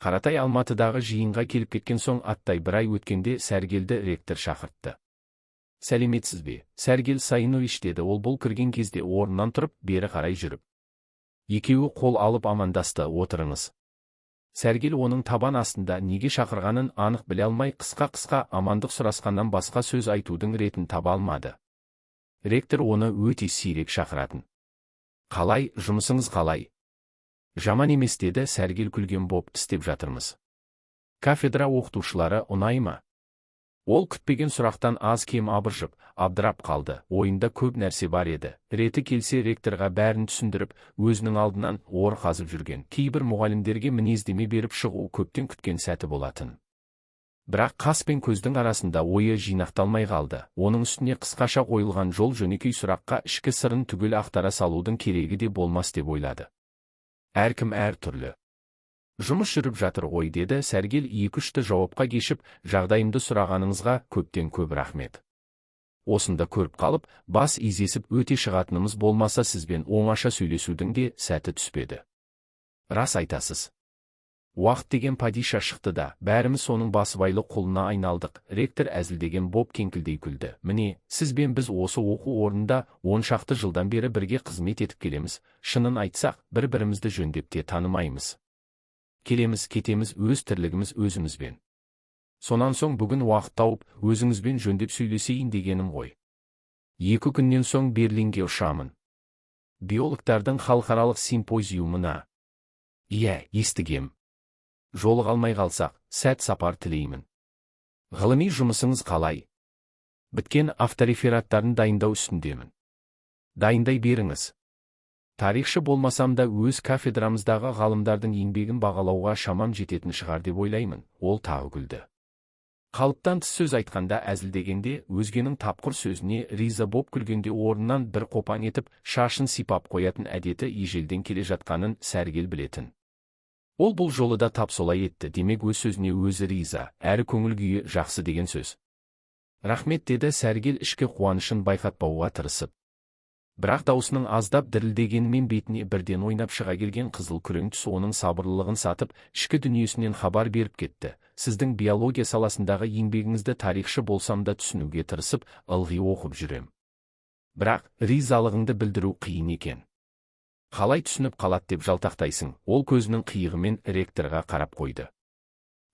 Қаратай Алматыдағы жиынға келіп кеткен соң аттай бір ай өткенде Сәргелді ректор шақыртты. «Сәлеметсіз бе, Сәргел Сайынович», – деді ол бұл кірген кезде орнынан тұрып, бері қарай жүріп. Екеуі қол алып амандасты. «Отырыңыз». Сәргел оның табан астында неге шақырғанын анық біле алмай, қысқа-қысқа амандық сұрасқаннан басқа сөз айтудың ретін таба алмады. Ректор оны өте сирек шақыратын. «Қалай, жұмысыңыз қалай?» «Жаман емес», – деді Сәргел күлген боп, «істеп жатырмыз». «Кафедра оқытушылары ұнай ма?» Ол күтпеген сұрақтан аз кем абыржып, абдырап қалды. Ойында көп нәрсе бар еді. Реті келсе, ректорға бәрін түсіндіріп, өзінің алдынан ор қазып жүрген кейбір мұғалімдерге мінездеме беріп шығу көптен күткен сәті болатын. Бірақ қас пен көздің арасында ойы жинақталмай қалды. Оның үстіне қысқаша қойылған жол жөнекей сұраққа ішкі сырын түгел ақтара салудың керегі де болмас деп ойлады. «Әркім әр түрлі. Жұмыс жүріп жатыр ғой», – деді Сәргел екі-үшті жауапқа кешіп, «жағдайымды сұрағаныңызға көптен көп рахмет. Осында көріп қалып, бас изесіп өте шығатынымыз болмаса, сізбен оңаша сөйлесудің де сәті түспеді». «Рас айтасыз. Уақыт деген падиша шықты да, бәріміз соның басыбайлы құлына айналдық», – ректор әзілдеген боп кеңкілдей күлді. «Міне, сіз бен біз осы оқу орнында 10 шақты жылдан бері бірге қызмет етіп келеміз. Шынын айтсақ, бір-бірімізді жөндеп те танымаймыз. Келеміз, кетеміз, өз тірлігіміз өзімізбен. Сонан соң бүгін уақыт тауып, өзіңізбен жөндеп сөйлесейін дегенім ғой. 2 күннен соң Берлинге ұшамын. Биологтардың халықаралық симпозиумына». «Иә, естігем». «Жолыға алмай қалсақ, сәт сапар тілеймін. Ғылыми жұмысыңыз қалай?» «Біткен, авторефераттарын дайындау үстіндемін». «Дайындай беріңіз. Тарихшы болмасам да, өз кафедрамыздағы ғалымдардың еңбегін бағалауға шамам жететін шығар деп ойлаймын». Ол тағы күлді. Қалыптан тыс сөз айтқанда, әзілдегенде, өзгенің тапқыр сөзіне риза боп күлгенде орнынан бір қопаң етіп, шашын сипап қоятын әдеті ежелден келе жатқанын Сәргел білетін. Ол бұл жолы да тап солай етті. Демек, өз сөзіне өзі риза, әрі көңіл күйі жақсы деген сөз. «Рахмет», – деді Сәргел ішкі қуанышын байқатпауға тырысып. Бірақ даусының аздап дірілдегенімен бетіне бірден ойнап шыға келген қызыл күрең түс оның сабырлылығын сатып, ішкі дүниесінен хабар беріп кетті. «Сіздің биология саласындағы еңбегіңізді тарихшы болсам да түсінуге тырысып, ылғи оқып жүрем. Бірақ ризалығыңды білдіру қиын екен. Қалай түсініп қалады деп жалтақтайсың?» Ол көзінің қиығымен ректорға қарап қойды.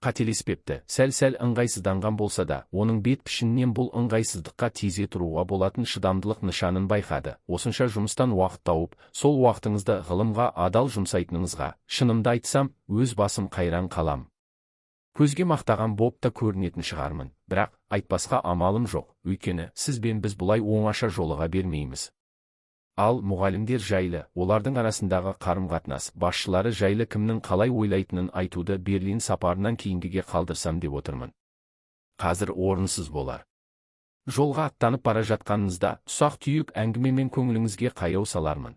Қателеспепті. Сәл-сәл ыңғайсызданған болса да, оның бет пішінінен бұл ыңғайсыздыққа тезе тұруға болатын шыдамдылық нышанын байқады. «Осынша жұмыстан уақыт тауып, сол уақытыңызды ғылымға адал жұмсайтыныңызға, шынымды айтсам, өз басым қайран қалам. Көзге мақтаған боп та көрінетін шығармын, бірақ айтпасқа амалым жоқ, өйткені сіз бен біз бұлай оңаша жолыға бермейміз. Ал мұғалімдер жайлы, олардың арасындағы қарым-қатынас, басшылары жайлы кімнің қалай ойлайтынын айтуды Берлин сапарынан кейінгіге қалдырсам деп отырмын. Қазір орынсыз болар. Жолға аттанып бара жатқаныңызда ұсақ-түйек әңгімемен көңіліңізге қаяу салармын».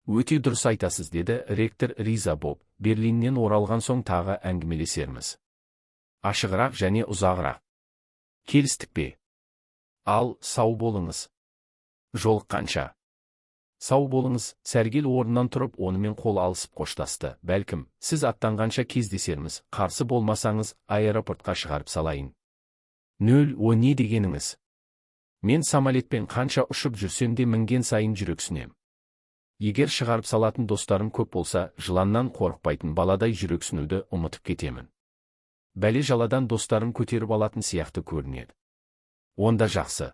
«Өте дұрыс айтасыз», – деді ректор риза боп. «Берлиннен оралған соң тағы әңгімелесерміз. Ашығырақ және ұзағырақ. Келістік пе? Ал, сау болыңыз. Жолыққанша». «Сау болыңыз». Сәргел орнынан тұрып, онымен қол алысып қоштасты. «Бәлкім, сіз аттанғанша кездесерміз. Қарсы болмасаңыз, аэропортқа шығарып салайын». «Нөл, о не дегеніңіз? Мен самолетпен қанша ұшып жүрсем де, мінген сайын жүрексінем. Егер шығарып салатын достарым көп болса, жыланнан қорықпайтын баладай жүрексінуді ұмытып кетемін. Бәле жаладан достарым көтеріп алатын сияқты көрінеді». «Онда жақсы.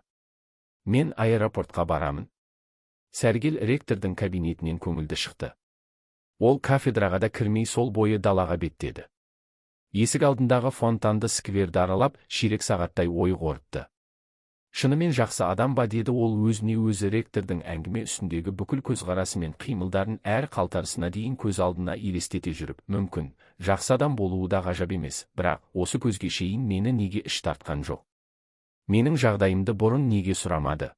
Мен аэропортқа барамын». Сәргел ректордың кабинетінен көңілді шықты. Ол кафедраға да кірмей, сол бойы далаға беттеді. Есік алдындағы фонтанды скверді аралап, ширек сағаттай ой қорытты. «Шынымен жақсы адам ба?» – деді ол өзіне өзі, ректордың әңгіме үстіндегі бүкіл көзқарасы мен қимылдарын әр қалтарысына дейін көз алдына елестете жүріп. «Мүмкін, жақсы адам болуы да ғажап емес, бірақ осы көзге шейін мені неге іш тартқан жоқ? Менің жағдайымды бұрын неге сұрамады?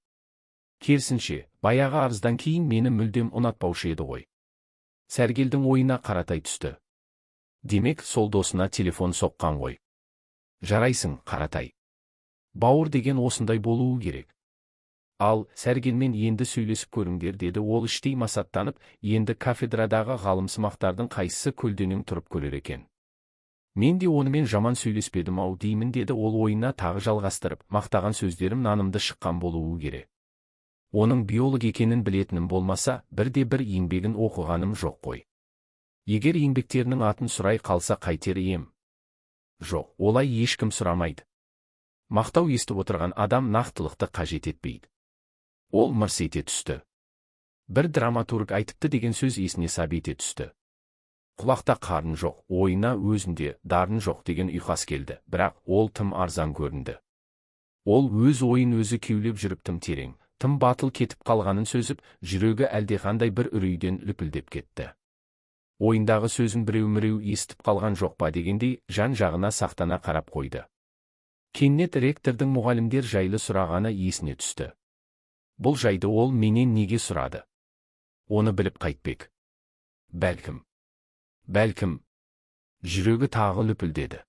Керісінше, баяғы арыздан кейін мені мүлдем ұнатпаушы еді ғой». Сәргелдің ойына Қаратай түсті. Демек, сол досына телефон соққан ғой. Жарайсың, Қаратай. Бауыр деген осындай болуы керек. «Ал, Сәргелмен енді сөйлесіп көріңдер», – деді ол іштей масаттанып. «Енді кафедрадағы ғалымсымақтардың қайсысы көлденең тұрып көрер екен?» Мен де онымен жаман сөйлеспедім-ау деймін, деді ол ойына тағы жалғастырып, мақтаған сөздерім нанымды шыққан болуы керек. Оның биолог екенін білетінім болмаса, бірде-бір еңбегін оқығаным жоқ қой. Егер еңбектерінің атын сұрай қалса қайтер ем? Жоқ, олай ешкім сұрамайды. Мақтау естіп отырған адам нақтылықты қажет етпейді. Ол мырс ете түсті. Бір драматург айтыпты деген сөз есіне сап ете түсті. Құлақта қарын жоқ, ойына өзінде дарын жоқ деген ұйқас келді, бірақ ол тым арзан көрінді. Ол өз ойын өзі кеулеп жүріп тым терең, тым батыл кетіп қалғанын сөзіп, жүрегі әлдеқандай бір үрейден лүпілдеп кетті. Ойындағы сөзін біреу-міреу естіп қалған жоқ па дегендей, жан-жағына сақтана қарап қойды. Кенет ректордың мұғалімдер жайлы сұрағаны есіне түсті. Бұл жайды ол менен неге сұрады? Оны біліп қайтпек. Бәлкім. Бәлкім. Жүрегі тағы лүпілдеді.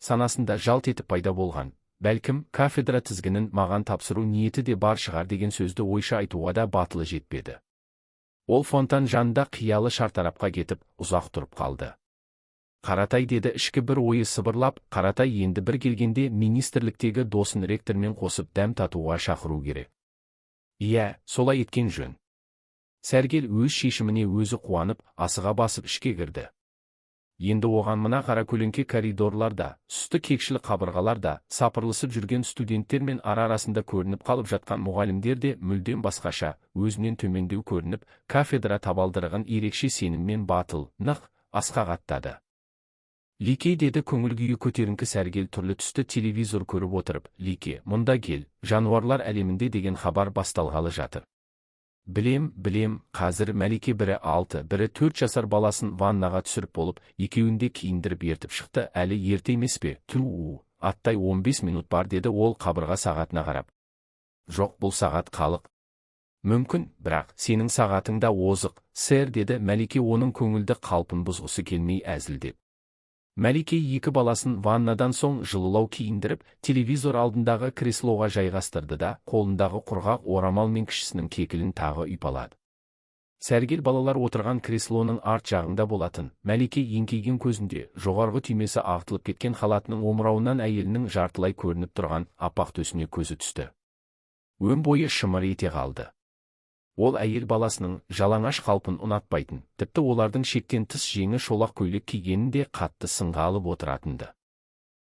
Санасында жалт етіп пайда болған, бәлкім, кафедра тізгінін маған тапсыру ниеті де бар шығар деген сөзді ойша айтуға да батылы жетпеді. Ол фонтан жанында қиялы шартарапқа кетіп, ұзақ тұрып қалды. Қаратай, деді ішкі бір ойы сыбырлап, Қаратай енді бір келгенде министрліктегі досын ректормен қосып дәм татуға шақыру керек. Иә, солай еткен жөн. Сәргел өз шешіміне өзі қуанып, асыға басып ішке кірді. Енді оған мына қара көлеңке коридорларда, сұсты кекшіл қабырғаларда, сапырылысып жүрген студенттер мен ара-арасында көрініп қалып жатқан мұғалімдер де мүлдем басқаша, өзінен төмендеу көрініп, кафедра табалдырығын ерекше сеніммен батыл, нық, асқақ аттады. Лике, деді көңіл күйі көтеріңкі Сәргел түрлі түсті телевизор көріп отырып, Лике, мұнда кел, жануарлар әлемінде деген хабар басталғалы жатыр. Білем, білем, қазір Мәлике бірі 6, бірі 4 жасар баласын ваннаға түсіріп болып, екеуін де киіндіріп ертіп шықты, әлі ерте емес пе, түу, аттай 15 минут бар, деді ол қабырға сағатына қарап. Жоқ, бұл сағат қалық. Мүмкін, бірақ сенің сағатың да озық, сэр, деді Мәлике оның көңілді қалпын бұзғысы келмей әзілдеп. Мәлике екі баласын ваннадан соң жылылау киіндіріп, телевизор алдындағы креслоға жайғастырды да, қолындағы құрғақ орамалмен кішісінің кекілін тағы ұйпалады. Сәргел балалар отырған креслоның арт жағында болатын. Мәлике еңкейген көзінде жоғарғы түймесі ағытылып кеткен халатының омырауынан әйелінің жартылай көрініп тұрған аппақ төсіне көзі түсті. Өн бойы шымыр ете қалды. Ол әйел баласының жалаңаш қалпын ұнатпайтын, тіпті олардың шектен тыс жеңі шолақ көйлек кигенін де қатты сынға алып отыратынды.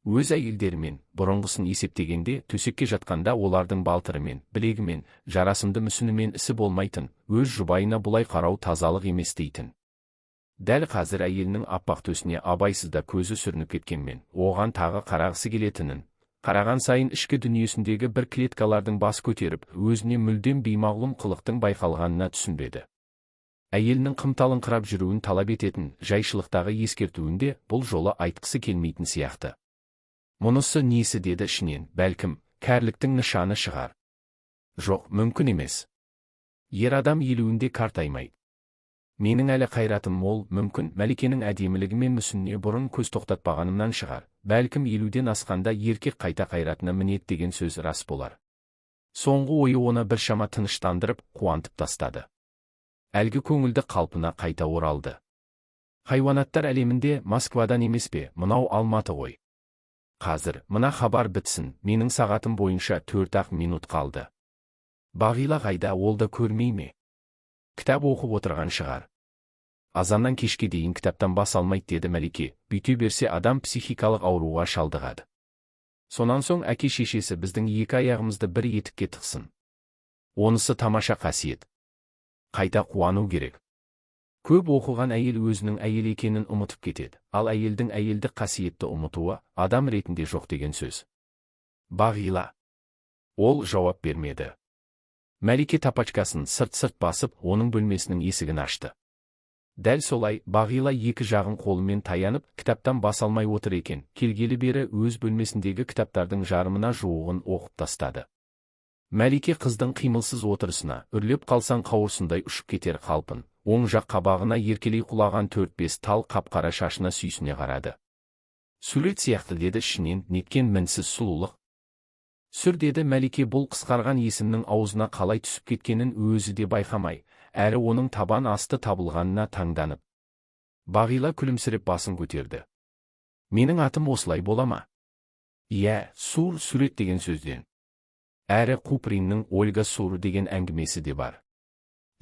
Өз әйелдерімен, бұрынғысын есептегенде, төсекке жатқанда олардың балтырымен, білегімен, жарасымды мүсінімен ісі болмайтын, өз жұбайына бұлай қарау тазалық емес дейтін. Дәл қазір әйелінің аппақ төсіне абайсызда көзі сүрініп кеткенмен, оған тағы қарағысы келетінін, қараған сайын ішкі дүниесіндегі бір клеткалардың бас көтеріп, өзіне мүлдем беймағлұм қылықтың байқалғанына түсінбеді. Әйелінің қымталыңқырап жүруін талап ететін жайшылықтағы ескертуінде бұл жолы айтқысы келмейтін сияқты. Мұнысы несі, деді ішінен, бәлкім, кәріліктің нышаны шығар. Жоқ, мүмкін емес. Ер адам 50-інде қартаймайды. Менің әлі қайратым мол, мүмкін, Мәликенің әдемілігі мен мүсініне бұрын көз тоқтатпағанымнан шығар. Бәлкім 50-ден асқанда еркек қайта қайратына мінет деген сөз рас болар. Соңғы ойы оны біршама тыныштандырып, қуантып тастады. Әлгі көңілді қалпына қайта оралды. Хайуанаттар әлемінде Москвадан емес пе, мынау Алматы ғой. Қазір, мына хабар бітсін, менің сағатым бойынша 4-ақ минут қалды. Бағила қайда, ол да көрмей ме? Кітап оқып отырған шығар. Азаннан кешке дейін кітаптан бас алмайды, деді Мәлике, бүйте берсе адам психикалық ауруға шалдығады. Сонан соң әке шешесі біздің екі аяғымызды бір етікке тықсын. Онысы тамаша қасиет. Қайта қуану керек. Көп оқыған әйел өзінің әйел екенін ұмытып кетеді, ал әйелдің әйелдік қасиетті ұмытуы адам ретінде жоқ деген сөз. Бағила. Ол жауап бермеді. Мәлике тапочкасын сырт-сырт басып, оның бөлмесінің есігін ашты. Дәл солай, Бағила екі жағын қолымен таянып, кітаптан бас алмай отыр екен, келгелі бері өз бөлмесіндегі кітаптардың жарымына жуығын оқып тастады. Мәлике қыздың қимылсыз отырысына, үрлеп қалсаң қауырсындай ұшып кетер қалпын, оң жақ қабағына еркелей құлаған 4-5 тал қап-қара шашына сүйсіне қарады. Сурет сияқты, деді ішінен, неткен мінсіз сұлулық. Сүр, деді Мәлике бұл қысқарған есімнің аузына қалай түсіп кеткенін өзі де байқамай, әрі оның табан асты табылғанына таңданып. Бағила күлімсіреп басын көтерді. Менің атым осылай бола ма? Иә, Сур сурет деген сөзден. Әрі Куприннің Ольга Сур деген әңгімесі де бар.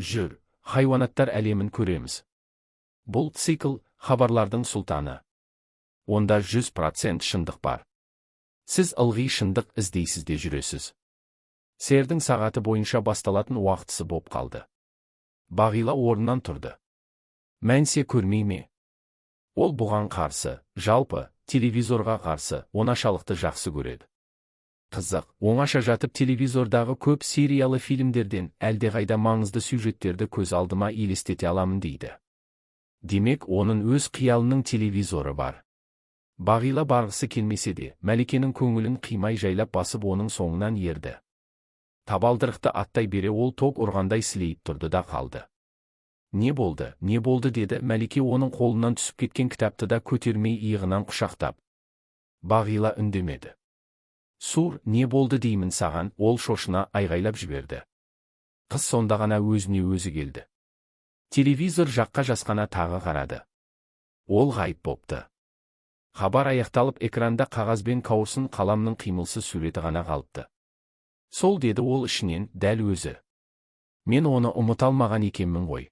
Жүр, хайуанаттар әлемін көреміз. Бұл цикл хабарлардың сұлтаны. Онда 100% шындық бар. Сіз ылғи шындық іздейсіз де жүресіз. Сердің сағаты бойынша басталатын уақытысы боп қалды. Бағила орнынан тұрды. Мәнсе көрмей ме? Ол бұған қарсы, жалпы, телевизорға қарсы, оңашалықты жақсы көреді. Қызық, оңаша жатып телевизордағы көп сериялы фильмдерден әлдеқайда маңызды сюжеттерді көз алдыма елестете аламын дейді. Демек, оның өз қиялының телевизоры бар. Бағила барғысы келмесе де, Мәликенің көңілін қимай жайлап басып оның соңынан ерді. Табалдырықты аттай бере ол ток ұрғандай сілейіп тұрды да қалды. Не болды, не болды деді Мәлике оның қолынан түсіп кеткен кітапты да көтермей иығынан құшақтап. Бағила үндемеді. Сур, не болды деймін саған, ол шошына айғайлап жіберді. Қыз сонда ғана өзіне өзі келді. Телевизор жаққа жасқана тағы қарады. Ол ғайып бопты. Хабар аяқталып экранда қағазбен қауырсын қаламның қимылсыз суреті ғана қалыпты. Сол деді ол ішінен, дәл өзі. Мен оны ұмыта алмаған екенмін ғой.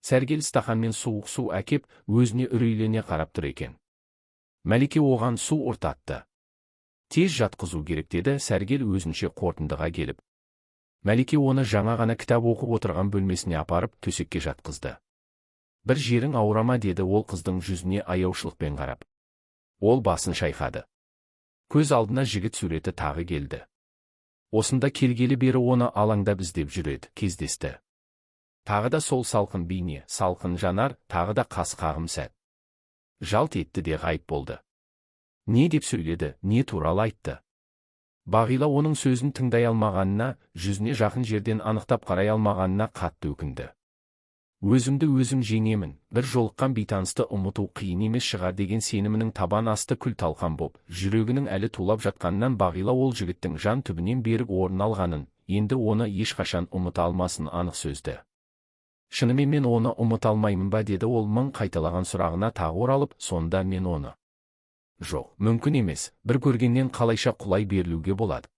Сәргел стақанмен суық су әкеп, өзіне үрейлене қарап тұр екен. Мәлике оған су ұртатты. Тез жатқызу керек деді Сәргел өзінше қорытындыға келіп. Мәлике оны жаңа ғана кітап оқып отырған бөлмесіне апарып төсекке жатқызды. Бір жерің ауыра ма деді ол қыздың жүзіне аяушылықпен қарап. Ол басын шайқады. Көз алдына жігіт суреті тағы келді. Осында келгелі бері оны алаңдап іздеп жүреді, кездесті. Тағы да сол салқын бейне, салқын жанар, тағы да қас қағым сәт. Жалт етті де ғайып болды. Не деп сөйледі, не туралы айтты? Бағила оның сөзін тыңдай алмағанына, жүзіне жақын жерден анықтап қарай алмағанына қатты өкінді. Өзімді өзім жеңемін, бір жолыққан бейтанысты ұмыту қиын емес шығар деген сенімінің табан асты күл талқан боп, жүрегінің әлі тулап жатқанынан Бағила ол жігіттің жан түбінен берік орын алғанын, енді оны ешқашан ұмыта алмасын анық сөзді. Шынымен мен оны ұмыта алмаймын ба деді ол мың қайталаған сұрағына тағы оралып, сонда мен оны. Жоқ, мүмкін емес, бір көргеннен қалайша құлай берілуге болады.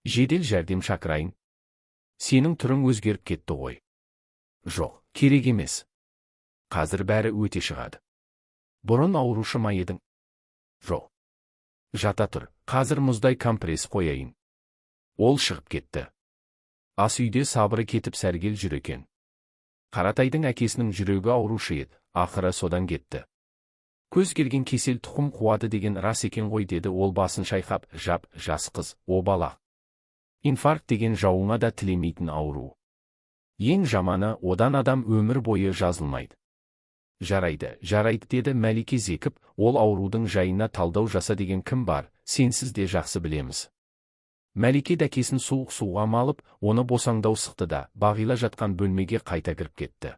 Жедел жәрдем шақырайын. Сенің түрің өзгеріп кетті ғой. Жоқ, керек емес. Қазір бәрі өте шығады. Бұрын аурушы ма едің? Жоқ. Жата тұр, қазір мұздай компресс қояйын. Ол шығып кетті. Ас үйде сабыры кетіп Сәргел жүр екен. Қаратайдың әкесінің жүрегі аурушы еді, ақыры содан кетті. Көз келген кесел тұқым қуады деген рас екен ғой деді ол басын шайқап, жап, жас қыз, обала. Инфаркт деген жауыңа да тілемейтін ауру. Ең жаманы, одан адам өмір бойы жазылмайды. Жарайды, жарайды деді Мәлике зекіп, ол аурудың жайына талдау жаса деген кім бар, сенсіз де жақсы білеміз. Мәлике дәкесін суық суға малып, оны босаңдау сықты да, Бағила жатқан бөлмеге қайта кіріп кетті.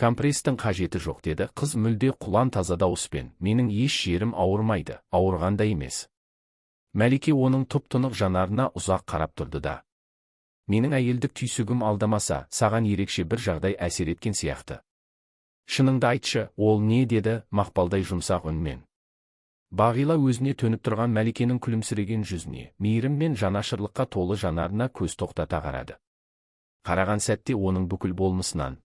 Компресстің қажеті жоқ деді қыз мүлде құлан таза дауыспен, менің еш жерім ауырмайды, ауырған да емес. Мәлике оның тұп-тұнық жанарына ұзақ қарап тұрды да. Менің әйелдік түйсігім алдамаса, саған ерекше бір жағдай әсер еткен сияқты. Шыныңды айтшы, ол не деді мақпалдай жұмсақ үнмен. Бағила өзіне төніп тұрған Мәликенің күлімсіреген жүзіне, мейірім мен жанашырлыққа толы жанарына көз тоқтата қарады. Қараған сәтте оның бүкіл болмысынан.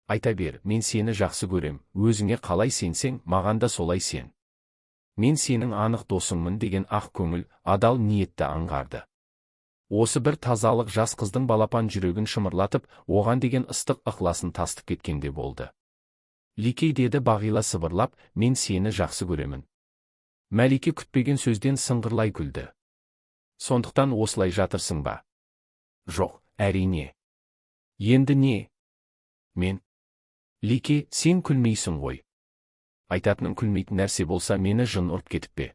Айта бер, мен сені жақсы көрем, өзіңе қалай сенсең, маған да солай сен. Мен сенің анық досыңмын деген ақ көңіл, адал ниетті аңғарды. Осы бір тазалық жас қыздың балапан жүрегін шымырлатып, оған деген ыстық ықыласын тастып кеткенде болды. Ликей деді Бағила сыбырлап, мен сені жақсы көремін. Мәлике күтпеген сөзден сыңғырлай күлді. Сондықтан осылай жатырсың ба? Жоқ, әрине. Енді не? Мен. Лике, сен күлмейсің ғой. Айтатының күлмейтін нәрсе болса мені жын ұрып кетіп пе?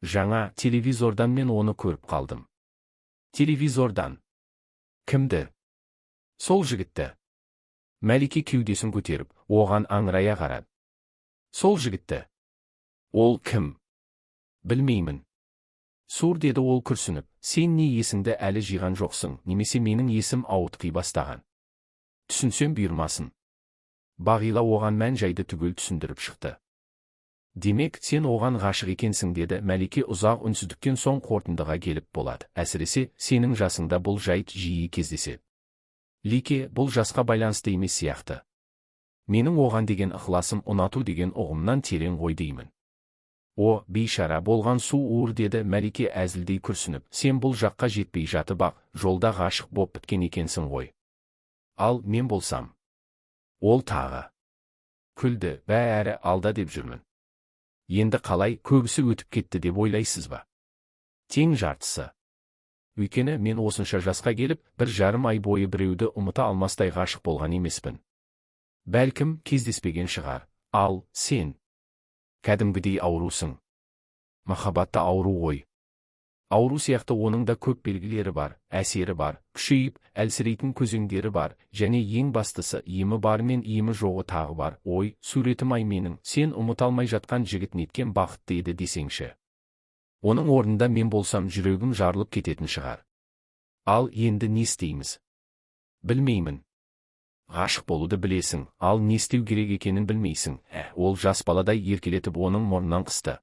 Жаңа телевизордан мен оны көріп қалдым. Телевизордан. Кімді? Сол жігітті. Мәлике кеудесін көтеріп, оған аңырая қарады. Сол жігітті. Ол кім? Білмеймін. Сур деді ол күрсініп, сен не есіңді әлі жиған жоқсың, немесе менің есім ауытқи бастаған. Түсінсем бұйырмасын. Бағила оған мән жайды түгел түсіндіріп шықты. Демек, сен оған ғашық екенсің, деді Мәлике ұзақ үнсіздіктен соң қорытындыға келіп болады. Әсіресе, сенің жасыңда бұл жайт жиі кездеседі. Лике, бұл жасқа байланысты емес сияқты. Менің оған деген ықыласым ұнату деген ұғымнан терең ғой деймін. О, бейшара болған су уыр, деді Мәлике әзілдей күрсініп, сен бұл жаққа жетпей жатып-ақ, жолда ғашық боп біткен екенсің ғой. Ал мен болсам. Ол тағы күлді, бәрі алда деп жүрмін. Енді қалай, көбісі өтіп кетті деп ойлайсыз ба? Тең жартысы. Өйткені мен осынша жасқа келіп, 1,5 ай бойы біреуді ұмыта алмастай ғашық болған емеспін. Бәлкім, кездеспеген шығар. Ал, сен кәдімгідей аурусың. Махаббатта ауру ғой. Ауру сияқты оның да көп белгілері бар, әсері бар, күшейіп, әлсірейтін көзеңдері бар, және ең бастысы емі бар мен емі жоғы тағы бар. Ой, суретім-ай менің, сен ұмыта алмай жатқан жігіт неткен бақытты еді десеңші. Оның орнында мен болсам жүрегім жарылып кететін шығар. Ал енді не істейміз? Білмеймін. Ғашық болуды білесің, ал не істеу керек екенін білмейсің. Ол жас баладай еркелетіп оның мұрнынан қысты.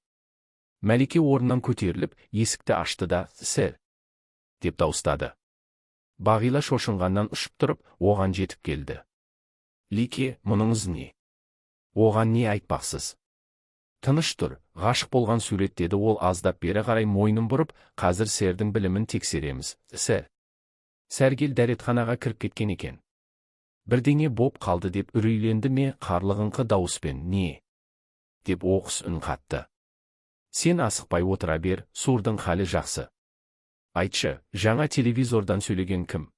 Мәлике орнынан көтеріліп, есікті ашты да, «Сэр!» деп дауыстады. Бағила шошынғаннан ұшып тұрып, оған жетіп келді. Лике, мұныңыз не? Оған не айтпақсыз? Тыныш тұр, ғашық болған сурет, деді ол аздап бері қарай мойнын бұрып, қазір сэрдің білімін тексереміз, сэр. Сәргел дәретханаға кіріп кеткен екен. Бірдеңе боп қалды деп үрейленді ме, қарлығыңқы дауыспен, не? Деп оқыс үн қатты. Сен асықпай отыра бер, сурдың халі жақсы. Айтшы, жаңа телевизордан сөйлеген кім?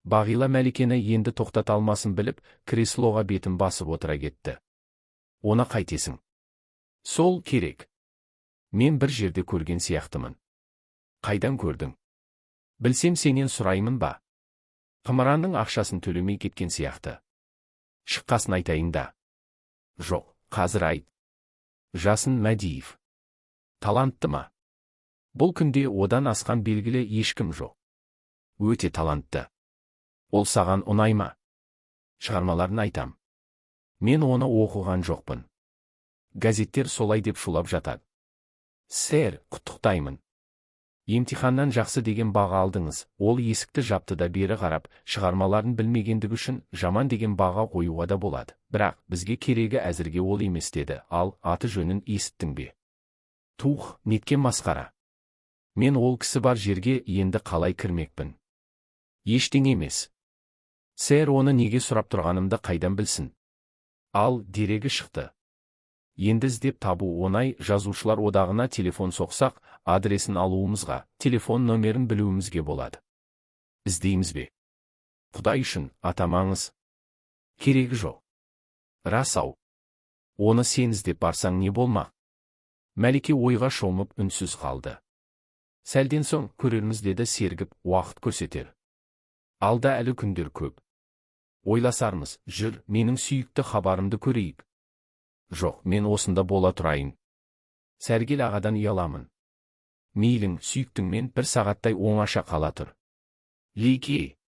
Бағила Мәликені енді тоқтата алмасын біліп, креслоға бетін басып отыра кетті. Оны қайтесің? Сол керек. Мен бір жерде көрген сияқтымын. Қайдан көрдің? Білсем сенен сұраймын ба? Қымыранның ақшасын төлемей кеткен сияқты. Шыққасын айтайын да. Жоқ, қазір айт. Жасын Мәдиев. Талантты ма? Бұл күнде одан асқан белгілі ешкім жоқ. Өте талантты. Ол саған ұнай ма? Шығармаларын айтам. Мен оны оқыған жоқпын. Газеттер солай деп шулап жатады. Сэр, құттықтаймын. Емтиханнан жақсы деген баға алдыңыз. Ол есікті жапты да бері қарап, шығармаларын білмегендігі үшін жаман деген баға қоюға да болады. Бірақ бізге керегі әзірге ол емес деді. Ал аты жөнін есіттің бе? Тух, неткен масқара. Мен ол кісі бар жерге енді қалай кірмекпін? Ештеңе емес. Сэр оны неге сұрап тұрғанымды қайдан білсін? Ал, дерегі шықты. Енді іздеп табу оңай, жазушылар одағына телефон соқсақ, адресін алуымызға, телефон нөмерін білуімізге болады. Іздейміз бе? Құдай үшін, атамаңыз. Керегі жоқ. Рас-ау. Оны сен іздеп барсаң не болмақ? Мәлике ойға шомып үнсіз қалды. Сәлден соң көрерміз деді сергіп, уақыт көрсетер. Алда әлі күндер көп. Ойласармыз, жүр, менің сүйікті хабарымды көрейік. Жоқ, мен осында бола тұрайын. Сәргел ағадан ұяламын. Мейлің, сүйіктіңмен бір сағаттай оңаша қала тұр. Лике!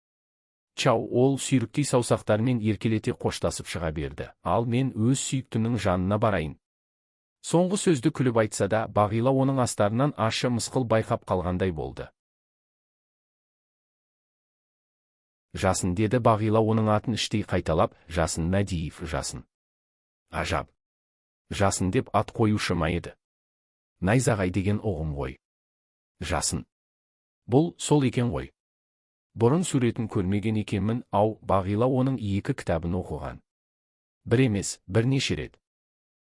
Чау, ол сүйріктей саусақтармен еркелете қоштасып шыға берді. Ал мен өз сүйіктімнің жанына барайын. Соңғы сөзді күліп айтса да, Бағила оның астарынан ащы мысқыл байқап қалғандай болды. Жасын, деді Бағила оның атын іштей қайталап, Жасын Мәдиев, Жасын. Ажап. Жасын деп ат қоюшы ма еді? Найзағай деген ұғым ғой. Жасын. Бұл сол екен ғой. Бұрын суретін көрмеген екенмін, ау, Бағила оның 2 кітабын оқыған. Бір емес, бірнеше рет.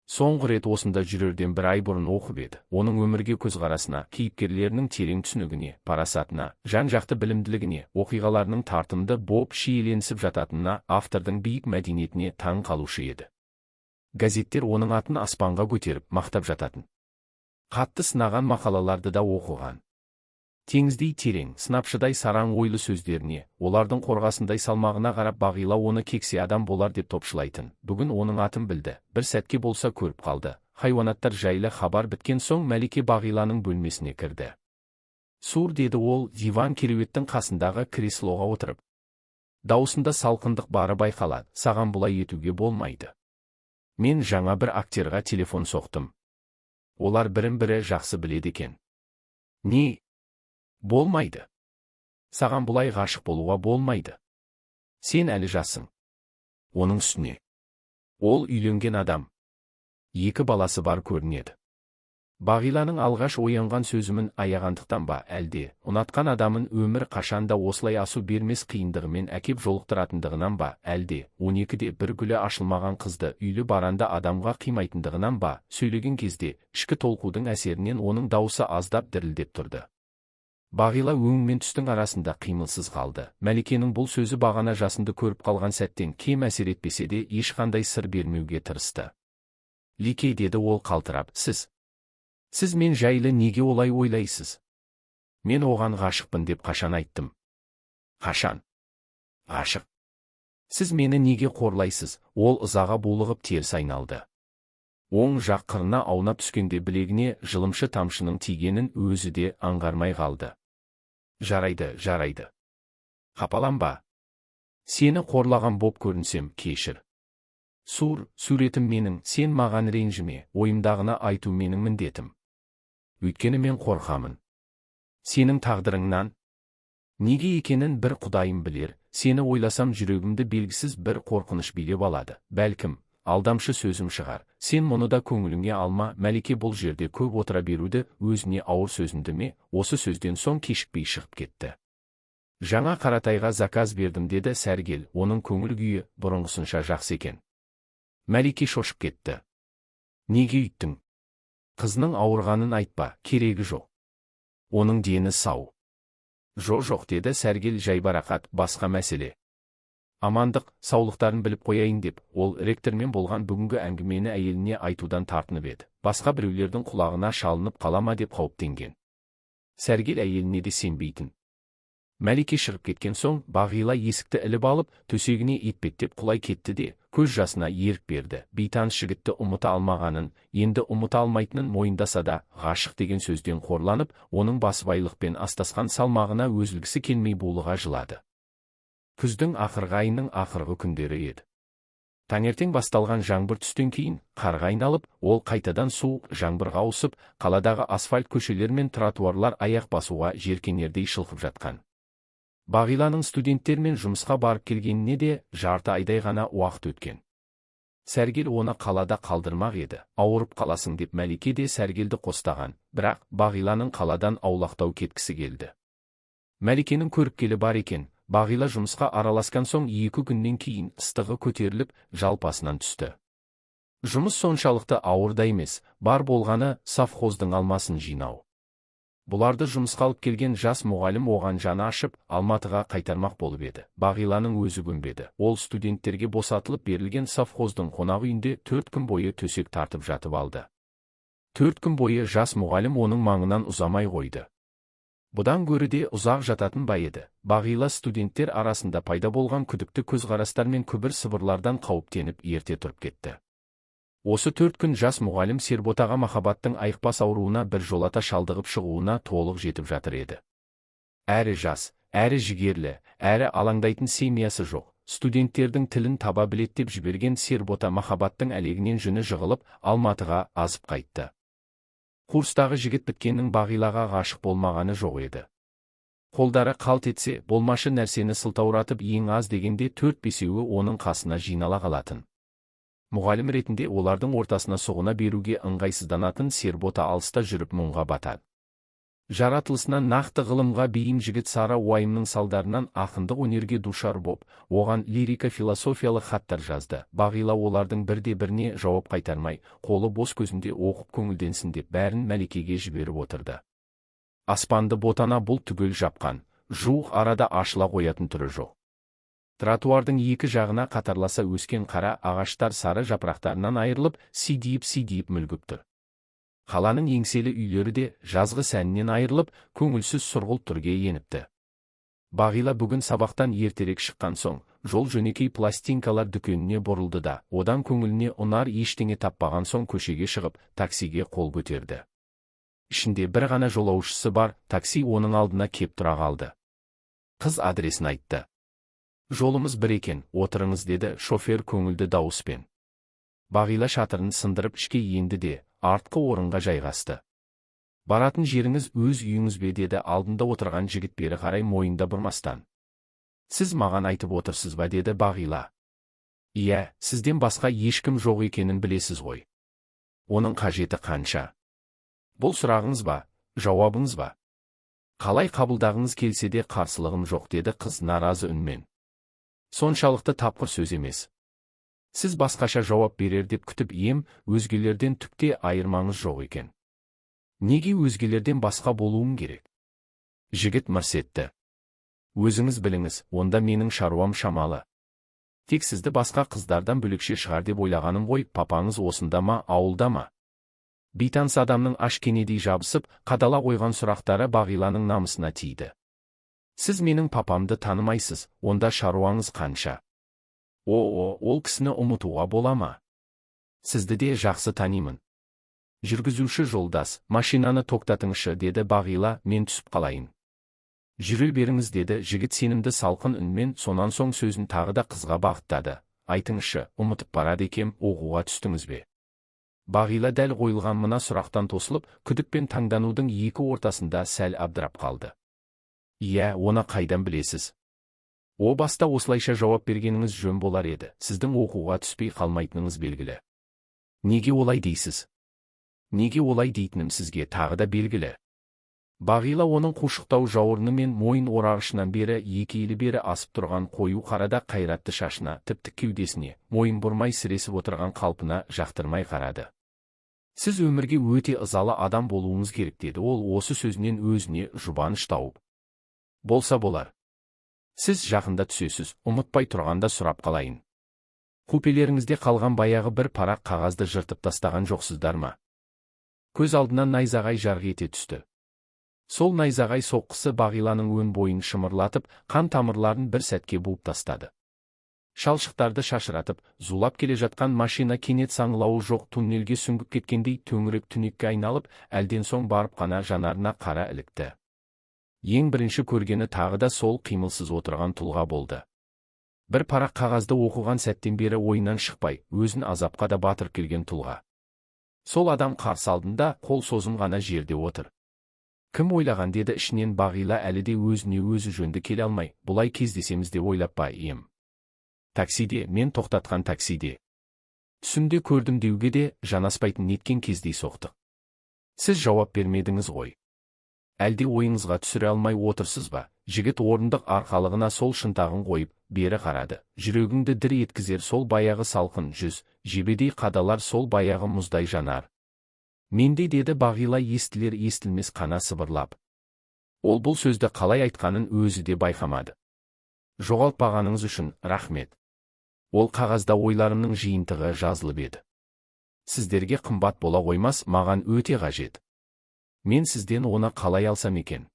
Соңғы рет осында жүрерден бір ай бұрын оқып еді. Оның өмірге көзқарасына, кейіпкерлерінің терең түсінігіне, парасатына, жан-жақты білімділігіне, оқиғаларының тартымды боп шиеленісіп жататынына, автордың биік мәдениетіне таң қалушы еді. Газеттер оның атын аспанға көтеріп, мақтап жататын. Қатты сынаған мақалаларды да оқыған. Теңіздей терең, сынапшыдай сараң ойлы сөздеріне, олардың қорғасындай салмағына қарап Бағила оны кексе адам болар деп топшылайтын. Бүгін оның атын білді, бір сәтке болса көріп қалды. Хайуанаттар жайлы хабар біткен соң Мәлике Бағиланың бөлмесіне кірді. Сур, деді ол, диван кереуеттің қасындағы креслоға отырып. Даусында салқындық бары байқалады, саған бұлай етуге болмайды. Мен жаңа бір актерға телефон соқтым. Олар бірін-бірі жақсы біледі екен. Не? Болмайды. Саған бұлай ғашық болуға болмайды. Сен әлі жассың. Оның үстіне. Ол үйленген адам. 2 баласы бар көрінеді. Бағиланың алғаш оянған сөзімін аяғандықтан ба, әлде ұнатқан адамын өмір қашанда осылай асу бермес қиындығымен әкеп жолықтыратындығынан ба, әлде 12-де бір гүлі ашылмаған қызды үйлі баранда адамға қимайтындығынан ба, сөйлеген кезде ішкі толқудың әсерінен оның даусы аздап дірілдеп тұрды. Бағила өң мен түстің арасында қимылсыз қалды. Мәликенің бұл сөзі бағана жасынды көріп қалған сәттен кем әсер етпесе де ешқандай сыр бермеуге тырысты. Лике, деді ол қалтырап, сіз мен жайлы неге олай ойлайсыз? Мен оған ғашықпын деп қашан айттым? Қашан? Ғашық. Сіз мені неге қорлайсыз? Ол ызаға булығып теріс айналды. Оң жақ қырына аунап түскенде білегіне жылымшы тамшының тигенін өзі де аңғармай қалды. Жарайды, жарайды. Қапаланба. Сені қорлаған боп көрінсем, кешір. Суретім менің, сен маған ренжіме, ойымдағыны айту менің міндетім. Өйткені мен қорқамын. Сенің тағдырыңнан неге екенін бір құдайым білер, сені ойласам жүрегімді белгісіз бір қорқыныш билеп алады. Бәлкім, алдамшы сөзім шығар. Сен мұны да көңіліңе алма. Мәлике бұл жерде көп отыра беруді өзіне ауыр сөзінді ме, осы сөзден соң кешікпей шығып кетті. Жаңа Қаратайға заказ бердім, деді Сәргел, оның көңіл күйі бұрынғысынша жақсы екен. Мәлике шошып кетті. Неге үйттің? Қызының ауырғанын айтпа, керегі жоқ. Оның дені сау. Жоқ, деді Сәргел жайбарақат, басқа мәселе. Амандық, саулықтарын біліп қояйын деп, ол ректормен болған бүгінгі әңгімені әйеліне айтудан тартынып еді. Басқа біреулердің құлағына шалынып қалама деп қауіптенген. Сәргел әйеліне де сенбейтін. Мәлике шығып кеткен соң, Бағила есікті іліп алып, төсегіне етпеттеп құлай кетті де, көз жасына ерік берді. Бейтаныс жігітті ұмыта алмағанын, енді ұмыта алмайтынын мойындаса да, ғашық деген сөзден қорланып, оның басыбайлықпен астасқан салмағына өзілгісі келмей булыға жылады. Күздің ақырғы айының ақырғы күндері еді. Таңертең басталған жаңбыр түстен кейін қарға айналып, ол қайтадан суық жаңбырға ауысып, қаладағы асфальт көшелер мен тротуарлар аяқ басуға жеркенердей шылқып жатқан. Бағиланың студенттермен жұмысқа барып келгеніне де жарты айдай ғана уақыт өткен. Сәргел оны қалада қалдырмақ еді, ауырып қаласың деп Мәлике де Сәргелді қостаған, бірақ Бағиланың қаладан аулақтау кеткісі келді. Мәликенің көріпкелі бар екен, Бағила жұмысқа араласқан соң 2 күннен кейін ыстығы көтеріліп, жалпасынан түсті. Жұмыс соншалықты ауыр да емес, бар болғаны совхоздың алмасын жинау. Бұларды жұмысқа алып келген жас мұғалім оған жаны ашып, Алматыға қайтармақ болып еді. Бағиланың өзі көнбеді. Ол студенттерге босатылып берілген совхоздың қонақ үйінде 4 күн бойы төсек тартып жатып алды. 4 күн бойы жас мұғалім оның маңынан ұзамай қойды. Бұдан гөрі де ұзақ жататын ба еді. Бағила студенттер арасында пайда болған күдікті көзқарастар мен күбір сыбырлардан қауіптеніп ерте тұрып кетті. Осы 4 күн жас мұғалім Серботаға махаббаттың айықпас ауруына бір жолата шалдығып шығуына толық жетіп жатыр еді. Әрі жас, әрі жігерлі, әрі алаңдайтын семьясы жоқ. Студенттердің тілін таба білет деп жіберген Сербота махаббаттың әлегінен жүні жығылып, Алматыға азып қайтты. Курстағы жігіт біткеннің Бағилаға ғашық болмағаны жоқ еді. Қолдары қалт етсе, болмашы нәрсені сылтауратып ең аз дегенде 4-5-еуі оның қасына жинала қалатын. Мұғалім ретінде олардың ортасына сұғына беруге ыңғайсызданатын Сербота алыста жүріп мұңға батады. Жаратылысынан нақты ғылымға бейім жігіт сара уайымның салдарынан ақындық өнерге душар боп, оған лирика философиялық хаттар жазды. Бағила олардың бірде-біріне жауап қайтармай, қолы бос көзінде оқып көңілденсін деп бәрін Мәликеге жіберіп отырды. Аспанды ботана бұлт түгел жапқан, жуық арада ашыла қоятын түрі жоқ. Тротуардың екі жағына қатарласа өскен қара ағаштар сары жапырақтарынан айырылып, сидиіп-сидиіп мүлгіп тұр. Қаланың еңселі үйлері де жазғы сәнінен айырылып, көңілсіз сұрғылт түрге еніпті. Бағила бүгін сабақтан ертерек шыққан соң, жол жөнекей пластинкалар дүкеніне бұрылды да, одан көңіліне ұнар ештеңе таппаған соң көшеге шығып, таксиге қол көтерді. Ішінде бір ғана жолаушысы бар, такси оның алдына кеп тұра қалды. Қыз адресін айтты. Жолымыз бір екен, отырыңыз, деді шофер көңілді дауыспен. Бағила шатырын сындырып ішке енді де, артқы орынға жайғасты. Баратын жеріңіз өз үйіңіз бе, деді алдында отырған жігіт бері қарай мойында бұрмастан. Сіз маған айтып отырсыз ба, деді Бағила. Иә, сізден басқа ешкім жоқ екенін білесіз ғой. Оның қажеті қанша? Бұл сұрағыңыз ба, жауабыңыз ба? Қалай қабылдағыңыз келсе де қарсылығым жоқ, деді қыз наразы үнмен. Соншалықты тапқыр сөз емес. Сіз басқаша жауап берер деп күтіп ем, өзгелерден түкте айырмаңыз жоқ екен. Неге өзгелерден басқа болуым керек? Жігіт мырс етті. Өзіңіз біліңіз, онда менің шаруам шамалы. Тек сізді басқа қыздардан бөлекше шығар деп ойлағаным ғой, папаңыз осында ма, ауылда ма? Бейтаныс адамның аш кенедей жабысып, қадала қойған сұрақтары Бағиланың намысына тиді. Сіз менің папамды танымайсыз, онда шаруаңыз қанша? О, ол кісіні ұмытуға бола ма? Сізді де жақсы танимын. Жүргізуші жолдас, машинаны тоқтатыңызшы, деді Бағила, мен түсіп қалайын. Жүре беріңіз, деді жігіт сенімді салқын үнмен, сонан соң сөзін тағы да қызға бағыттады. Айтыңызшы, ұмытып барады екем, оқуға түстіңіз бе? Бағила дәл қойылған мына сұрақтан тосылып, күдік пен таңданудың екі ортасында сәл абдырап қалды. Иә, оны қайдан білесіз? О баста осылайша жауап бергеніңіз жөн болар еді, сіздің оқуға түспей қалмайтыныңыз белгілі. Неге олай дейсіз? Неге олай дейтінім сізге тағы да белгілі. Бағила оның қушықтау жауырыны мен мойын орағышынан бері екі елі бері асып тұрған қою қарада қайратты шашына, тіпті кеудесіне, мойын бұрмай сіресіп отырған қалпына жақтырмай қарады. Сіз өмірге өте ызалы адам болуыңыз керек, деді ол осы сөзінен өзіне жұбаныш тауып. Болса болар. Сіз жақында түсесіз, ұмытпай тұрғанда сұрап қалайын. Купелеріңізде қалған баяғы бір парақ қағазды жыртып тастаған жоқсыздар ма? Көз алдынан найзағай жарқ ете түсті. Сол найзағай соққысы Бағиланың өн бойын шымырлатып, қан тамырларын бір сәтке буып тастады. Шалшықтарды шашыратып, зулап келе жатқан машина кенет саңылауы жоқ туннельге сүңгіп кеткендей төңірек түнекке айналып, әлден соң барып қана жанарына қара ілікті. Ең бірінші көргені тағы да сол қимылсыз отырған тұлға болды. Бір парақ қағазды оқыған сәттен бері ойынан шықпай, өзін азапқа да батырып келген тұлға. Сол адам қарсы алдында қол созым ғана жерде отыр. Кім ойлаған, деді ішінен Бағила әлі де өзіне өзі жөнді келе алмай, бұлай кездесеміз де ойлап па ем. Таксиде, мен тоқтатқан таксиде. Түсімде көрдім деуге де жанаспайтын неткен кездей соқтық. Сіз жауап бермедіңіз ғой. Әлде ойыңызға түсіре алмай отырсыз ба? Жігіт орындық арқалығына сол шынтағын қойып, бері қарады. Жүрегіңді дір еткізер сол баяғы салқын жүз, жебедей қадалар сол баяғы мұздай жанар. Менде, деді Бағила естілер естілмес қана сыбырлап. Ол бұл сөзді қалай айтқанын өзі де байқамады. Жоғалтпағаныңыз үшін рахмет. Ол қағазда ойларымның жиынтығы жазылып еді. Сіздерге қымбат бола қоймас, маған өте қажет. Мен сізден оны қалай алсам екен?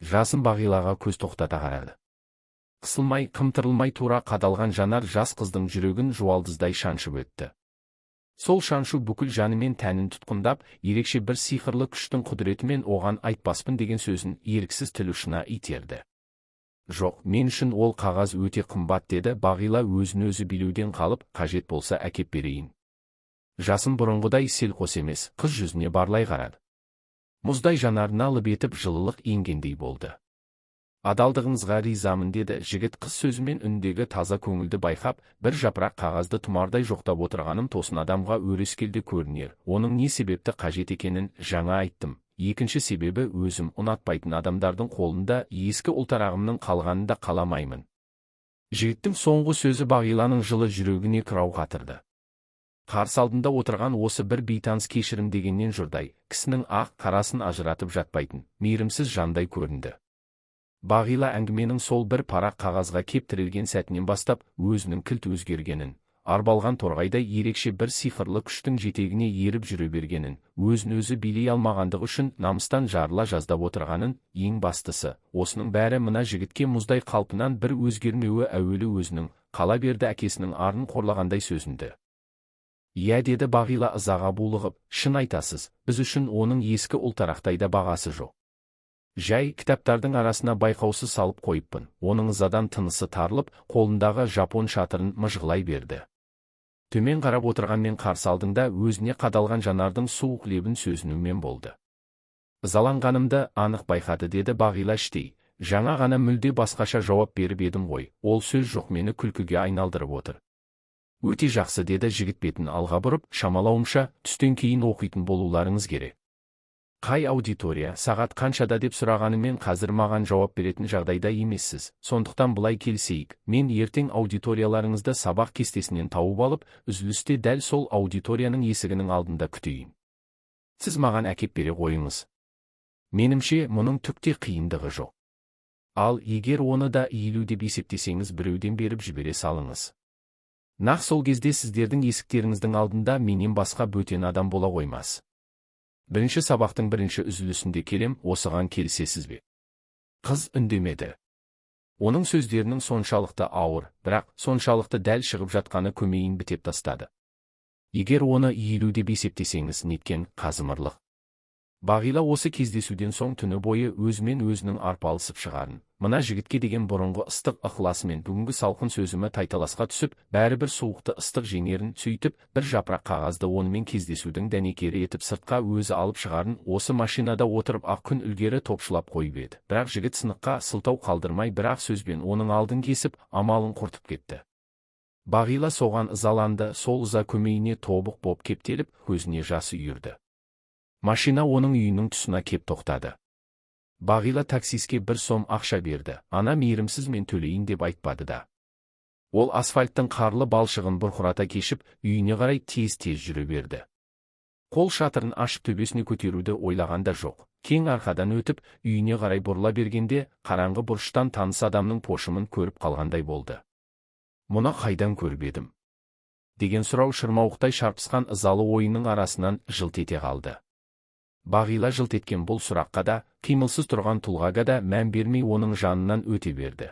Жасын Бағилаға көз тоқтата қарады. Қысылмай, қымтырылмай тура қадалған жанар жас қыздың жүрегін жуалдыздай шаншып өтті. Сол шаншу бүкіл жанымен тәнін тұтқындап, ерекше бір сиқырлы күштің құдіретімен оған айтпаспын деген сөзін еріксіз тіл ұшына итерді. Жоқ, мен үшін ол қағаз өте қымбат, деді Бағила өзін өзі билеуден қалып, қажет болса әкеп берейін. Жасын бұрынғыдай селқос емес, қыз жүзіне барлай қарады. Мұздай жанарына лып етіп жылылық енгендей болды. Адалдығыңызға ризамын, деді жігіт қыз сөзімен үндегі таза көңілді байқап, бір жапырақ қағазды тұмардай жоқтап отырғаным тосын адамға өрескелді көрінер. Оның не себепті қажет екенін жаңа айттым. Екінші себебі өзім ұнатпайтын адамдардың қолында ескі ұлтарағымның қалғанын да қаламаймын. Жігіттің соңғы сөзі Бағиланың жылы жүрегіне қырау қатырды. Қарсы алдында отырған осы бір бейтаныс кешірім дегеннен жұрдай, кісінің ақ қарасын ажыратып жатпайтын, мейірімсіз жандай көрінді. Бағила әңгіменің сол бір парақ қағазға кеп тірелген сәтінен бастап, өзінің кілт өзгергенін, арбалған торғайдай ерекше бір сиқырлы күштің жетегіне еріп жүре бергенін, өзін өзі билей алмағандығы үшін намыстан жарыла жаздап отырғанын, ең бастысы, осының бәрі мына жігітке мұздай қалпынан бір өзгермеуі әуелі өзінің, қала берді әкесінің арын қорлағандай сөзінді. Иә, деді Бағила ызаға булығып, шын айтасыз, біз үшін оның ескі ұлтарақтай да бағасы жоқ. Жай кітаптардың арасына байқаусыз салып қойыппын. Оның ызадан тынысы тарылып, қолындағы жапон шатырын мыжғылай берді. Төмен қарап отырғанмен қарсы алдында өзіне қадалған жанардың суық лебін сөзінумен болды. Ызаланғанымды анық байқады, деді Бағила іштей. Жаңа ғана мүлде басқаша жауап беріп едім ғой, ол сөз жоқ мені күлкіге айналдырып отыр. Өте жақсы, деді жігіт бетін алға бұрып, шамалауымша, түстен кейін оқитын болуларыңыз керек. Қай аудитория, сағат қаншада деп сұрағанымен қазір маған жауап беретін жағдайда емессіз. Сондықтан былай келісейік, мен ертең аудиторияларыңызды сабақ кестесінен тауып алып, үзілісте дәл сол аудиторияның есігінің алдында күтейін. Сіз маған әкеп бере қойыңыз. Менімше, мұның түк те қиындығы жоқ. Ал егер оны да иілу деп есептесеңіз, біреуден беріп жібере салыңыз. Нақ сол кезде сіздердің есіктеріңіздің алдында менен басқа бөтен адам бола қоймас. Бірінші сабақтың бірінші үзілісінде келем, осыған келісесіз бе? Қыз үндемеді. Оның сөздерінің соншалықты ауыр, бірақ соншалықты дәл шығып жатқаны көмейін бітеп тастады. Егер оны иілу деп есептесеңіз, неткен қазымырлық. Бағила осы кездесуден соң түні бойы өзімен өзінің арпалысып шығарын. Мына жігітке деген бұрынғы ыстық ықыласы мен бүгінгі салқын сөзімі тайталасқа түсіп, бәрібір суықты ыстық жеңерін, сөйтіп, бір жапырақ қағазды онымен кездесудің дәнекері етіп сыртқа өзі алып шығарын осы машинада отырып ақ күн ілгері топшылап қойып еді. Бірақ жігіт сыныққа сылтау қалдырмай бір-ақ сөзбен оның алдын кесіп, амалын құртып кетті. Бағила соған ызаланды, сол ыза көмейіне тобық боп кептеліп, көзіне жасы үйірді. Машина оның үйінің тұсына кеп тоқтады. Бағила таксиске 1 сом ақша берді, ана мейірімсіз мен төлейін деп айтпады да. Ол асфальттың қарлы балшығын бұрқырата кешіп, үйіне қарай тез-тез жүре берді. Қол шатырын ашып төбесіне көтеруді ойлаған да жоқ. Кең арқадан өтіп, үйіне қарай бұрыла бергенде, қараңғы бұрыштан таныс адамның пошымын көріп қалғандай болды. Мұны қайдан көріп едім? Деген сұрау шырмауықтай шарпысқан ызалы ойының арасынан жылт ете қалды. Бағила жылт еткен бұл сұраққа да, қимылсыз тұрған тұлғаға да мән бермей оның жанынан өте берді.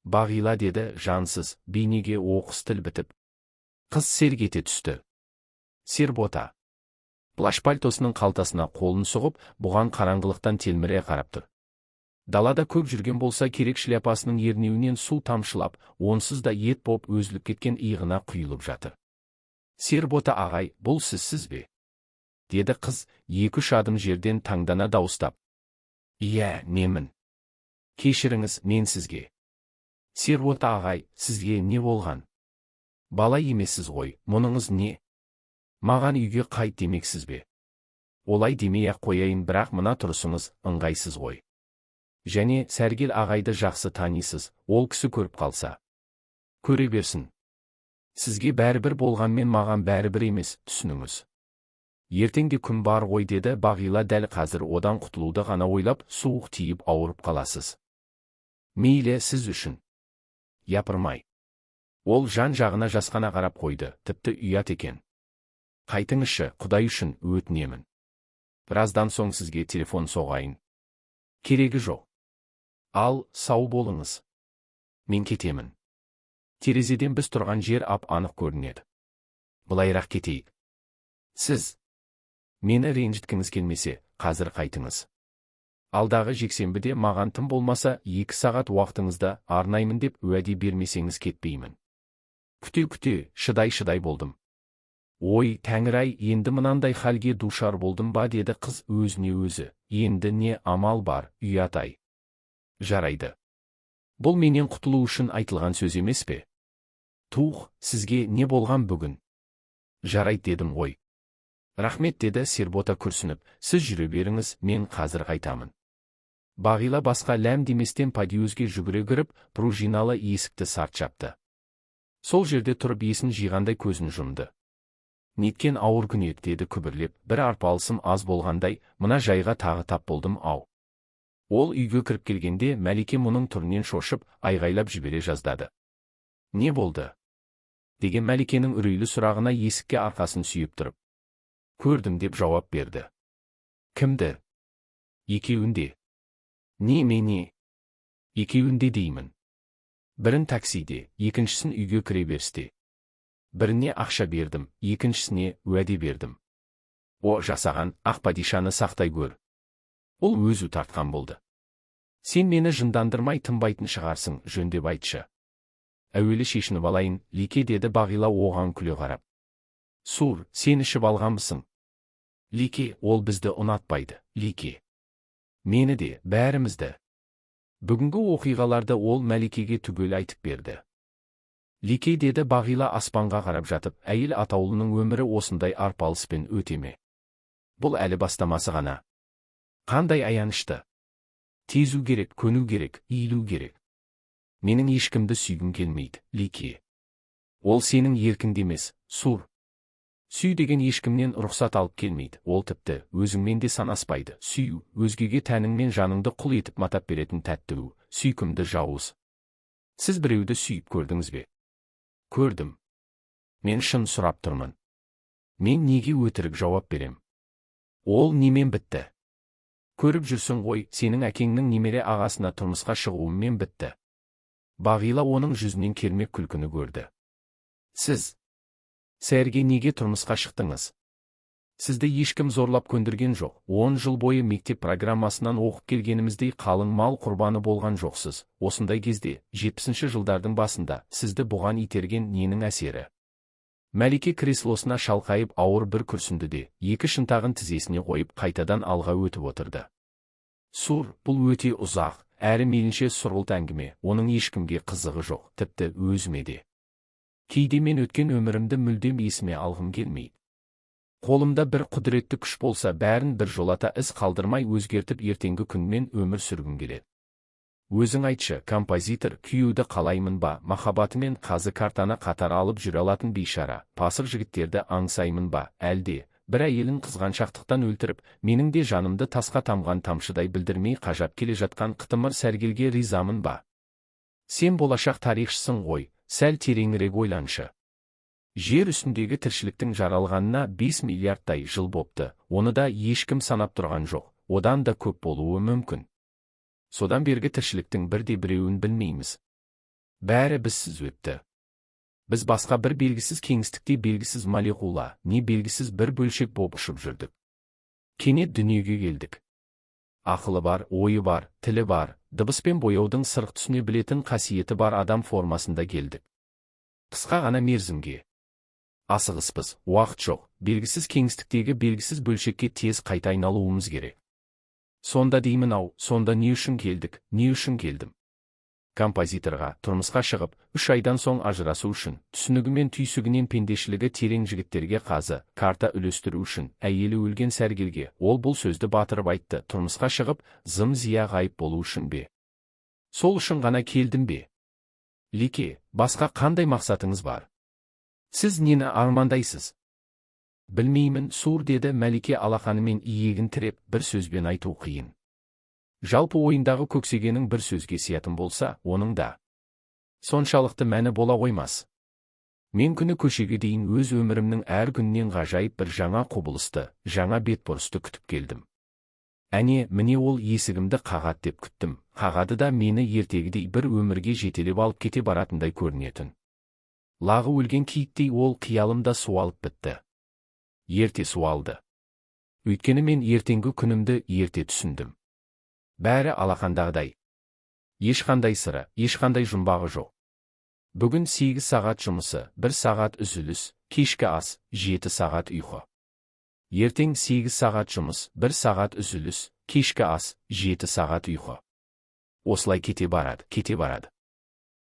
Бағила, деді жансыз, бейнеге оқыс тіл бітіп. Қыз селк ете түсті. Сербота. Плащ пальтосының қалтасына қолын сұғып, бұған қараңғылықтан телміре қарап тұр. Далада көп жүрген болса керек, шляпасының ернеуінен су тамшылап, онсыз да ет боп өзіліп кеткен иығына құйылып жатыр. Сербота ағай, бұл сізсіз бе? Деді қыз 2-3 адым жерден таңдана дауыстап. Иә, немін. Кешіріңіз, мен сізге. Сербота ағай, сізге не болған? Бала емессіз ғой, мұныңыз не? Маған үйге қайт демексіз бе? Олай демей-ақ қояйын, бірақ мына тұрысыңыз ыңғайсыз ғой. Және Сәргел ағайды жақсы танисыз, ол кісі көріп қалса. Көре берсін. Сізге бәрібір болғанмен маған бәрібір емес, түсініңіз. Ертеңде күн бар ғой, деді Бағила дәл қазір одан құтылуды ғана ойлап, суық тиіп ауырып қаласыз. Мейлі, сіз үшін. Япырмай. Ол жан жағына жасқана қарап қойды, тіпті ұят екен. Қайтыңызшы, Құдай үшін өтінемін. Біраздан соң сізге телефон соғайын. Керегі жоқ. Ал, сау болыңыз. Мен кетемін. Терезеден біз тұрған жер ап-анық көрінеді. Былайырақ кетейік. Сіз мені ренжіткіңіз келмесе, қазір қайтыңыз. Алдағы жексенбіде маған тым болмаса 2 сағат уақытыңызды арнаймын деп уәде бермесеңіз кетпеймін. Күте-күте, шыдай-шыдай болдым. Ой, тәңір-ай, енді мынандай халге душар болдым ба, деді қыз өзіне өзі. Енді не амал бар, ұят-ай. Жарайды. Бұл менен құтылу үшін айтылған сөз емес пе? Тух, сізге не болған бүгін? Жарайды дедім ғой. Рахмет, деді Сербота күрсініп, сіз жүре беріңіз, мен қазір қайтамын. Бағила басқа ләм деместен подъезге жүгіре кіріп, пружиналы есікті сарт жапты. Сол жерде тұрып есін жиғандай көзін жұмды. Неткен ауыр күн еді, деді күбірлеп, бір арпалысым аз болғандай, мына жайға тағы тап болдым ау. Ол үйге кіріп келгенде Мәлике мұның түрінен шошып, айғайлап жібере жаздады. Не болды? Деген Мәликенің үрейлі сұрағына есікке арқасын сүйеп тұрып. Көрдім, деп жауап берді. Кімді? Екеуінде. Не мене? Екеуінде деймін. Бірін таксиде, екіншісін үйге кіре берісте. Біріне ақша бердім, екіншісіне уәде бердім. О, жасаған, ақ падишаны сақтай көр. Ол өзі тартқан болды. Сен мені жындандырмай тынбайтын шығарсың, жөндеп айтшы. Әуелі шешініп алайын, Лике, деді Бағила оған күле қарап. Сур, сен ішіп алғанбысың? Лике, ол бізді ұнатпайды, Лике. Мені де, бәрімізді. Бүгінгі оқиғаларды ол Мәликеге түгел айтып берді. Лике, деді Бағила аспанға қарап жатып, әйел атаулының өмірі осындай арпалыспен өте ме? Бұл әлі бастамасы ғана. Қандай аянышты. Тезу керек, көну керек, иілу керек. Менің ешкімді сүйгім келмейді, Лике. Ол сенің еркіңде емес, Сур. Сүй деген ешкімнен рұқсат алып келмейді, ол тіпті өзіңмен де санаспайды. Сүю, өзгеге тәнің мен жаныңды құл етіп матап беретін тәтті у, сүйкімді жауыз. Сіз біреуді сүйіп көрдіңіз бе? Көрдім. Мен шын сұрап тұрмын. Мен неге өтірік жауап берем? Ол немен бітті? Көріп жүрсің ғой, сенің әкеңнің немере ағасына тұрмысқа шығуыммен бітті. Бағила оның жүзінен кермек күлкіні көрді. Сіз Сәрге неге тұрмысқа шықтыңыз? Сізді ешкім зорлап көндірген жоқ. 10 жыл бойы мектеп программасынан оқып келгеніміздей қалың мал құрбаны болған жоқсыз. Осындай кезде, 70-ші жылдардың басында, сізді бұған итерген ненің әсері? Мәлике креслосына шалқайып ауыр бір күрсінді де, екі шынтағын тізесіне қойып қайтадан алға өтіп отырды. Сур, бұл өте ұзақ, әрі мейлінше сұрғылт әңгіме, оның ешкімге қызығы жоқ, тіпті өзіме де. Кейде мен өткен өмірімді мүлдем есіме алғым келмейді. Қолымда бір құдіретті күш болса, бәрін бір жолата із қалдырмай өзгертіп ертеңгі күнмен өмір сүргім келеді. Өзің айтшы, композитор, күйеуді қалаймын ба, махаббатымен қазы картаны қатар алып жүре алатын бейшара, пасық жігіттерді аңсаймын ба, әлде бір әйелін қызғаншақтықтан өлтіріп, менің де жанымды тасқа тамған тамшыдай білдірмей қажап келе жатқан қытымыр Сәргелге ризамын ба? Сен болашақ тарихшысың ғой, сәл тереңірек ойланшы. Жер үстіндегі тіршіліктің жаралғанына 5 миллиардтай жыл бопты, оны да ешкім санап тұрған жоқ, одан да көп болуы мүмкін. Содан бергі тіршіліктің бірде біреуін білмейміз. Бәрі бізсіз өтті. Біз басқа бір белгісіз кеңістікте белгісіз молекула, не белгісіз бір бөлшек боп ұшып жүрдік. Кенет дүниеге келдік. Ақылы бар, ойы бар, тілі бар, дыбыс пен бояудың сырық түсіне білетін қасиеті бар адам формасында келдік. Қысқа ғана мерзімге. Асығыспыз, уақыт жоқ, белгісіз кеңістіктегі белгісіз бөлшекке тез қайта айналуымыз керек. Сонда деймін ау, сонда не үшін келдік, не үшін келдім? Композиторға тұрмысқа шығып, 3 айдан соң ажырасу үшін, түсінігі мен түйсігінен пендешілігі терең жігіттерге қазы, карта үлестіру үшін, әйелі өлген Сәргелге, ол бұл сөзді батырып айтты, тұрмысқа шығып, зым-зия ғайып болу үшін бе? Сол үшін ғана келдім бе? Лике, басқа қандай мақсатыңыз бар? Сіз нені армандайсыз? Білмеймін, Сур, деді Мәлике алақанымен иегін тіреп, бір сөзбен айту қиын. Жалпы ойындағы көксегенің бір сөзге сиятын болса, оның да соншалықты мәні бола қоймас. Мен күні көшеге дейін өз өмірімнің әр күнінен ғажайып бір жаңа құбылысты, жаңа бетбұрысты күтіп келдім. Әне, міне ол есігімді қағады деп күттім, қағады да мені ертегідей бір өмірге жетелеп алып кете баратындай көрінетін. Лағы өлген киіктей ол қиялым да суалып бітті. Ерте суалды. Өйткені мен ертеңгі күнімді ерте түсіндім. Бәрі алақандағыдай. Ешқандай сыры, ешқандай жұмбағы жоқ. Бүгін 8 сағат жұмысы, 1 сағат үзіліс, кешкі ас, 7 сағат ұйқы. Ертең 8 сағат жұмыс, 1 сағат үзіліс, кешкі ас, 7 сағат ұйқы. Осылай кете барады, кете барады.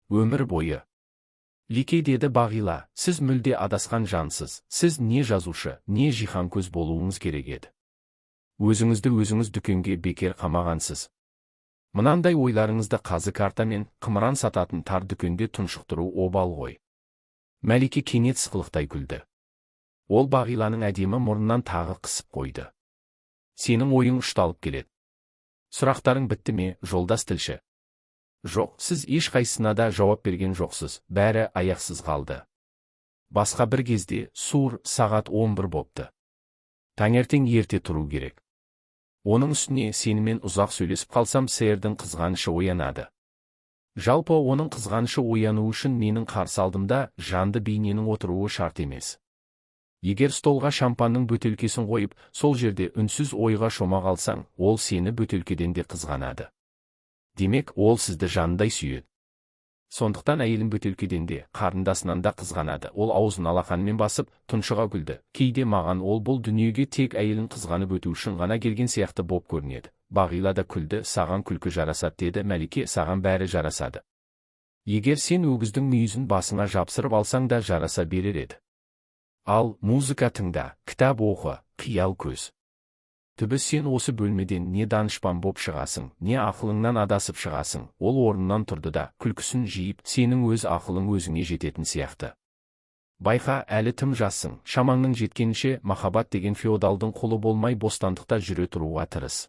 Өмір бойы. Лике, деді Бағила, сіз мүлде адасқан жансыз, сіз не жазушы, не жиһанкөз болуыңыз керек еді. Өзіңізді өзіңіз дүкенге бекер қамағансыз. Мынандай ойларыңызды қазы картамен қымыран сататын тар дүкенде тұншықтыру обал ғой. Мәлике кенет сықылықтай күлді. Ол Бағиланың әдемі мұрнынан тағы қысып қойды. Сенің ойың ұшталып келеді. Сұрақтарың бітті ме, жолдас тілші? Жоқ, сіз ешқайсысына да жауап берген жоқсыз, бәрі аяқсыз қалды. Басқа бір кезде, Сур, сағат 11 бопты. Таңертең ерте тұру керек. Оның үстіне сенімен ұзақ сөйлесіп қалсам, сэрдің қызғанышы оянады. Жалпы оның қызғанышы ояну үшін менің қарсы алдымда жанды бейненің отыруы шарт емес. Егер столға шампанның бөтелкесін қойып, сол жерде үнсіз ойға шома қалсаң, ол сені бөтелкеден де қызғанады. Демек, ол сізді жанындай сүйеді. Сондықтан әйелін бөтелкеден де, қарындасынан да қызғанады. Ол аузын алақанымен басып, тұншыға күлді. Кейде маған ол бұл дүниеге тек әйелін қызғанып өту үшін ғана келген сияқты боп көрінеді. Бағила да күлді, саған күлкі жарасады деді Мәлике, саған бәрі жарасады. Егер сен өгіздің мүйізін басыңа жапсырып алсаң да жараса берер еді. Ал, музыка тыңда, кітап оқы, қиял көз. Түбі сен осы бөлмеден не данышпан боп шығасың, не ақылыңнан адасып шығасың. Ол орнынан тұрды да, күлкісін жиып, сенің өз ақылың өзіңе жететін сияқты. Байқа, әлі тым жассың, шамаңның жеткенінше махаббат деген феодалдың құлы болмай бостандықта жүре тұруға тырыс.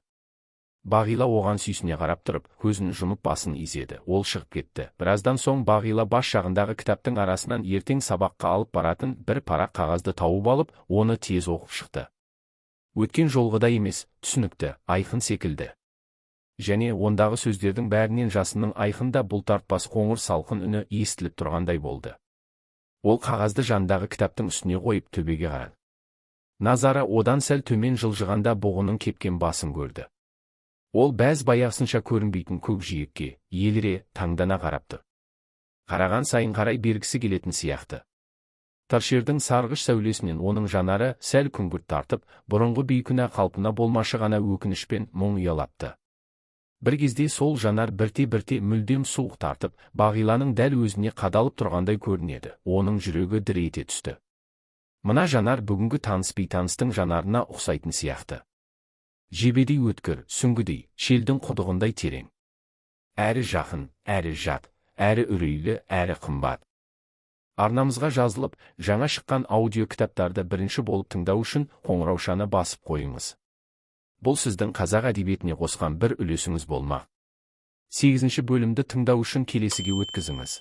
Бағила оған сүйсіне қарап тұрып, көзін жұмып басын изеді. Ол шығып кетті. Біраздан соң Бағила бас жағындағы кітаптың арасынан ертең сабаққа алып баратын бір парақ қағазды тауып алып, оны тез оқып шықты. Өткен жолғыдай емес, түсінікті, айқын секілді. Және ондағы сөздердің бәрінен жасынның айқын да бұлтартпас қоңыр салқын үні естіліп тұрғандай болды. Ол қағазды жандағы кітаптың үстіне қойып төбеге қарады. Назары одан сәл төмен жылжығанда бұғының кепкен басын көрді. Ол бәз баяғысынша көрінбейтін көк жиекке, еліре, таңдана қарапты. Қараған сайын қарай бергісі келетін сияқты. Торшердің сарғыш сәулесінен оның жанары сәл күңгірт тартып, бұрынғы бейкүнә қалпына болмашы ғана өкінішпен мұң ұялапты. Бір кезде сол жанар бірте-бірте мүлдем суық тартып, Бағиланың дәл өзіне қадалып тұрғандай көрінеді, оның жүрегі дір ете түсті. Мына жанар бүгінгі таныс бейтаныстың жанарына ұқсайтын сияқты. Жебедей өткір, сүңгідей, шелдің құдығындай терең. Әрі жақын, әрі жат, әрі үрейлі, әрі қымбат. Арнамызға жазылып, жаңа шыққан аудио кітаптарды бірінші болып тыңдау үшін қоңыраушаны басып қойыңыз. Бұл сіздің қазақ әдебиетіне қосқан бір үлесіңіз болмақ. 8-ші бөлімді тыңдау үшін келесіге өткізіңіз.